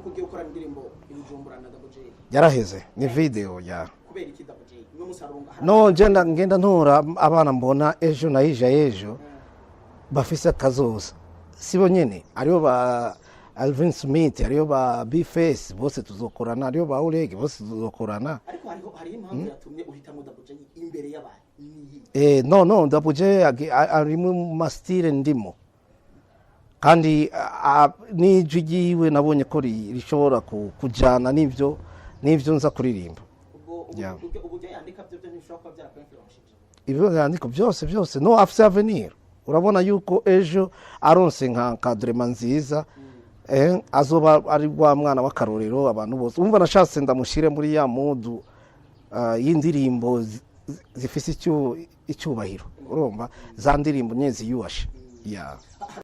nuko ugiye gukora indirimbo i Bujumbura na Double J. Yaraheze, ni video ya. Kubera iki Double J? No musaruro ngaha. No ngenda ntora abana mbona ejo na hija ejo bafise akazoza, sibo nyene, aribo ba Alvin Smith, ariyo ba Bface, bose tuzokorana, ariyo ba Urege, bose tuzokorana. Ariko hariho impamvu yatumye uhitamo Double J imbere y'abantu, ni No, Double J ari mu ma style ndimo, kandi n'ijwi ryiwe nabonye ko rishobora kujana n'ivyo nza kuririmba. Ubwo uburyo yandika byo ntibishobora kuba byarakwinfluenshije? Ibyo yandiko byose byose, no afise avenir. Urabona yuko ejo aronse nka encadrement nziza, azoba ari wa mwana w'akarorero abantu bose. Umva, nashatse ndamushyire muri ya mood y'indirimbo zifise icyubahiro, urumva za ndirimbo nyine ziyubashe, yeah.